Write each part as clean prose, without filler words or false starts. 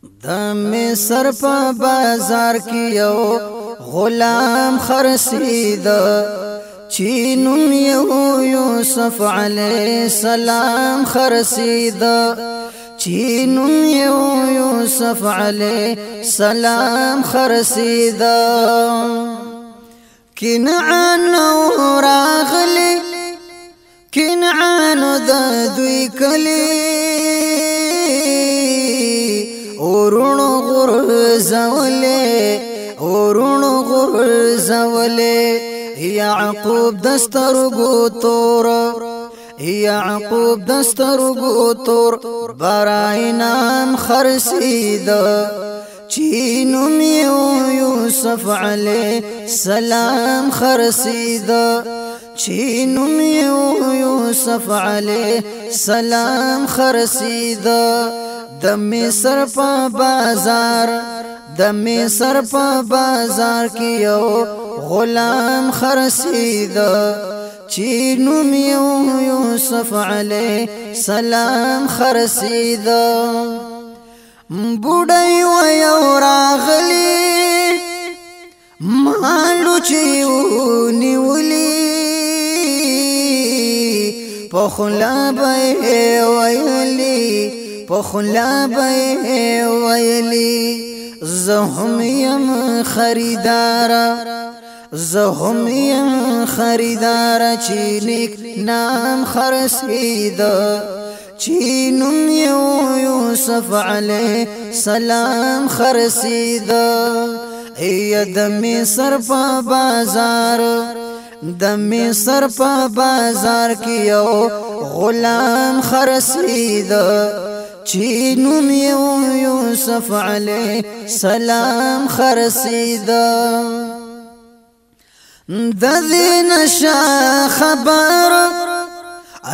د مصر په بازار کې یو غلام خرسید، چې نوم یو یوسف علی السلام خرسید، چې نوم یو یوسف علی السلام خرسید. کنعان راغلی، کنعان د دوی کلی، ورونو غرزولې، ورونو غرزولې. یعقوب دسترګو تور، یعقوب دسترګو تور برای نام خرسید، چې نوم یو یوسف علی سلام خرسید، چې نوم یو یوسف علی سلام خرسید. د مصر په بازار، د مصر په بازار کې یو غلام خرسید، چې نوم یو یوسف علی سلام خرسید. بوډۍ و یو راغلی، مالو چې نیولی، په خوله به ویلی، په خوله به ویلی، زه هم یم خریدار، زه هم یم خریدار، چې نیک نام خرسید، چې نوم یو یوسف علی سلام خرسید. ای د مصر په بازار، د مصر په بازار کې یو غلام خرسید، چې نوم یو یوسف علی سلام خرسید. د دې نشا خبر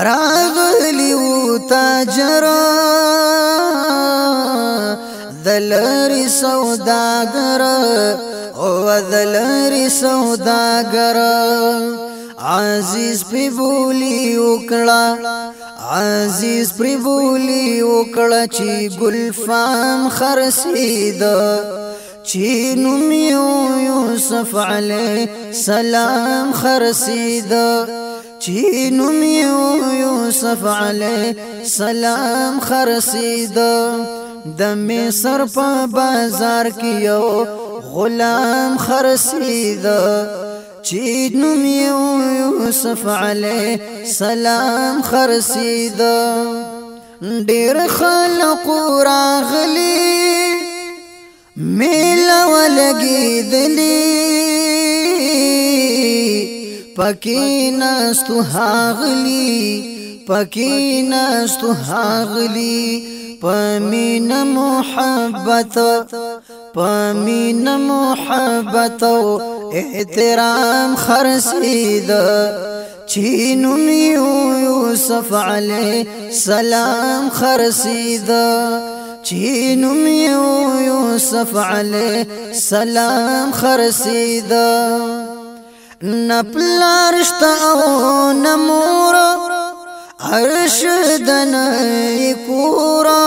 راغلی و تاجر، دلری سوداګر او دلری سوداګر، عزیز پی بولی وکړه، عزیز پری بولی وکړه، چې ګلفام خرسید، چې نوم یو یوسف علی سلام خرسید، چې نوم یو یوسف علی سلام خرسید. د مصر په بازار کې یو غلام خرسید، چې نوم یو یوسف علی سلام خرسید. ډیر خلق راغلی، میله ولګېدلی، پکې ناستو هاغلی، پکې ناستو هاغلی، پمین محبت، پمین محبت او احترام خرسید، چې نوم یو یوسف علی سلام خرسید، چې نوم یو یوسف علی سلام خرسید. نپلارشتا او نمور، عرش دن کورا،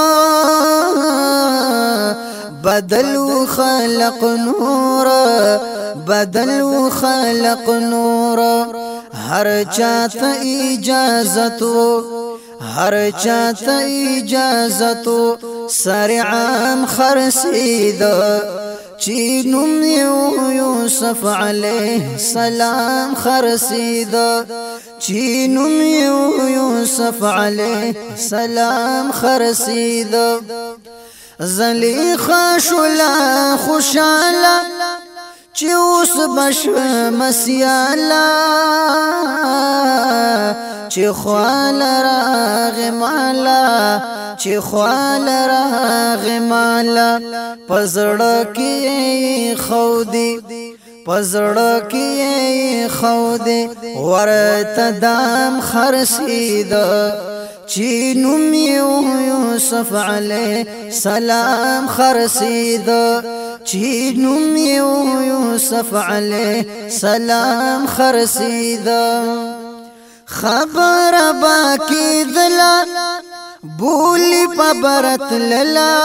بدل خلق نور، بدل خلق نور. هر چاته اجازت، هر چاته اجازت سر عام خرسید، چې نوم یو یوسف علیه سلام خرسید، چې نوم یو یوسف علیه سلام خرسید. زلیخا شولا خوشاله، چې اوس بش مسیاله، چې خوال راغ مالا، چې خوال راغ مالا، پزړه کې خودي، پزړه کې خودي، ورته دام خرسید، چې نوم یو یوسف علی سلام خرسید، چې نوم یو یوسف علی سلام خرسید. خبر باکی دلا، بولی په برت للا،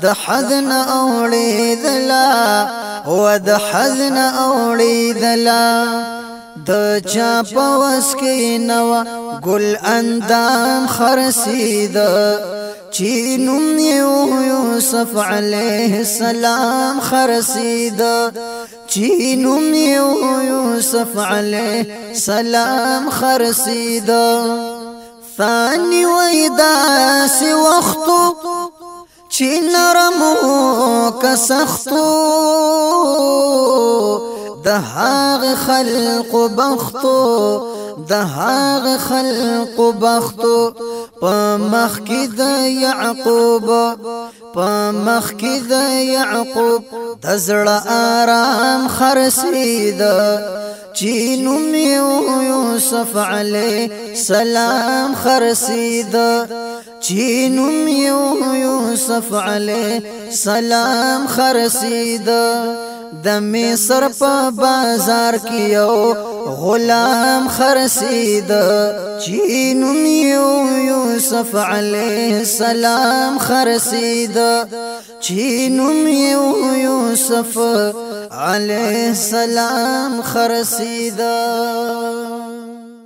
د حد نه اوړې دلا، او د حد نه اوړې دلا. د چا په وس کې نو ګل اندام خرسید، چې نوم یو یوسف علیه السلام خرسید، چې نوم یو یوسف علیه السلام خرسید. ثانی وېدا سی وختو چې نرمو که سختو، د هاغ خلق بختو، د هاغ خلق بختو. په مخ کې د یعقوب، په مخ کې د یعقوب د زړه آرام خرسید، چې نوم یوسف علی سلام خرسید، چې نوم یوسف علی سلام خرسید. د مصر په بازار کې یو غلام خرسید، چې نوم یوسف علی السلام خرسید، چې نوم یوسف علی السلام خرسید.